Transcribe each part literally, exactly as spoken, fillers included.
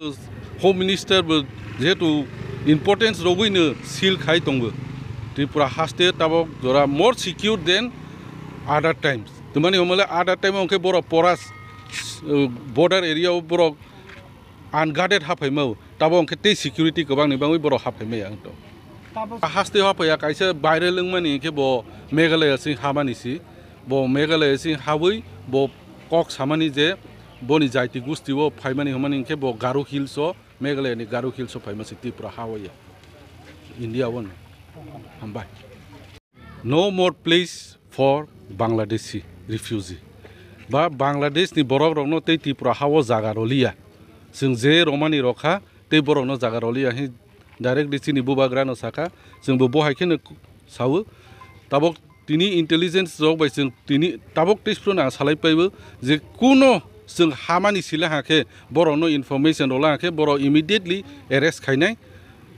Home Minister bo jehetu importance rogwino seal khai tongo. Tripura haste tabok jora more secure than other times. Twmani hwnmale other time o hwnkhe borok poras, uh, border area o borok unguarded haphaimao. Tabok hwnkhe tei security kwbangni bagwi borok haphaimaya wngtong. Haste haphaiya kaisa viral wngmani hwnkhe bo Meghalaya sing hamani si. Bo Meghalaya sing habwi bo kok samani je boni jaiti gusti o phaimani hwnmani hwnkhe bo Garo Hills o, Meghalaya ni Garo Hills o phaima si Tripura ha o ya. India o no. Hambai. No more place for Bangladeshi refugee. Ba Bangladesh ni borok rokno tei Tripura ha o jaga roliya. Chwng je romani rokha tei borokno jaga roliya hi directly chini bubagrano sakha, chwngbo bo hai kheno sao. Tabok tini intelligence rok bai chwng tini tabok tei phano ang salai paibo je kuno chwng hamani sila hakhe borokno information rola hakhe borok immediately arrest khainai,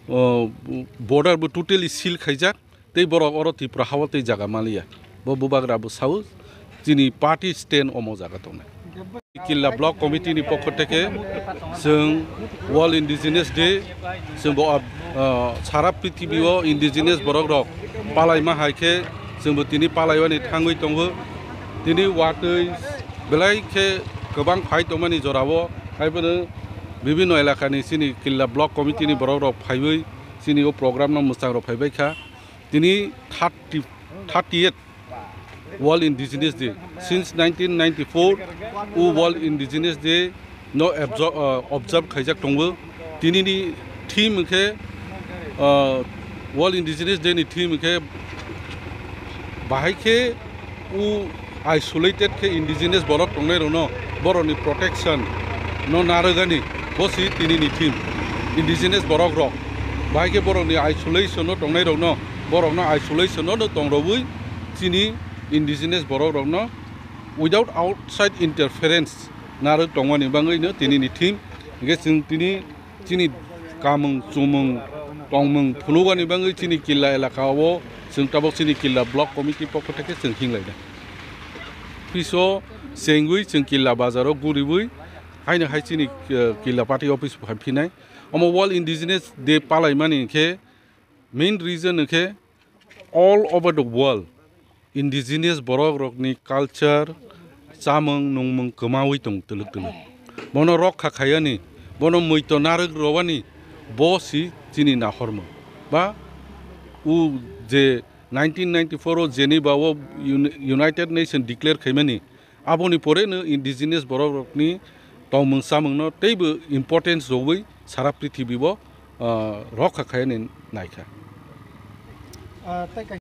o, border bo totally seal khaijak. Tei borok oro Tripura ha o tei jaga maliya. Bo bubagra bo sao, chini party stand omo jaga tongnai. Killa Block Committee ni pokho theke chwng World Indigenous Day, chwng bo, ah, sara prithibi o indigenous borok rok palaima hai khe chwng bo tini palaiwani thangwi tongo. Tini watwi belai khe kwbang phai tongmani jora o, haiphano bibinno elakani chini Killa Block Committee ni borok rok phaiwi chini o program no mwchang rok phaibai kha. Tini thirty, thirty-eight World Indigenous Day. Since nineteen ninety-four, o World Indigenous Day no abso-, uh, observe khaijak tongo. Tini ni theme hwnkhe, uh, World Indigenous Day ni theme hwnkhe bahai khe o isolated khe indigenous borok tongnai rokno borokni protection no narwgani bo si tini ni theme indigenous borok rok bahai khe borokni isolation no tongnai rokno borokno isolation no tongrobwi chini indigenous borok rokno without outside interference narwk tongmani bagwi no tini ni theme hwnkhe chwng tini chini kamung chumung tongmung phunukani bagwi chini Killa elaka o chwng tabok chini Killa Block Committee pokho theke chwng hinglai da. Piso chengwi chwng Killa bazar o guriwi haino hai chini, eh, Killa party office bo hai phinai. Omo World Indigenous Day palaimani hwnkhe main reason hwnkhe all over the world indigenous borok rokni culture, chamung nungmung kwmawi tong twlwk twlwk. Bono rokha khayani, bono muito narwk rowani, bo si chini nahormung. Ba u je nineteen ninety-four o Geneva o Uni-, United Nation declare khaimani, aboni pore no indigenous borok rokni tongmung chamung no teibo importance rogwi sara prithibi bo, ah, rokha khayani naikha. Ah, tei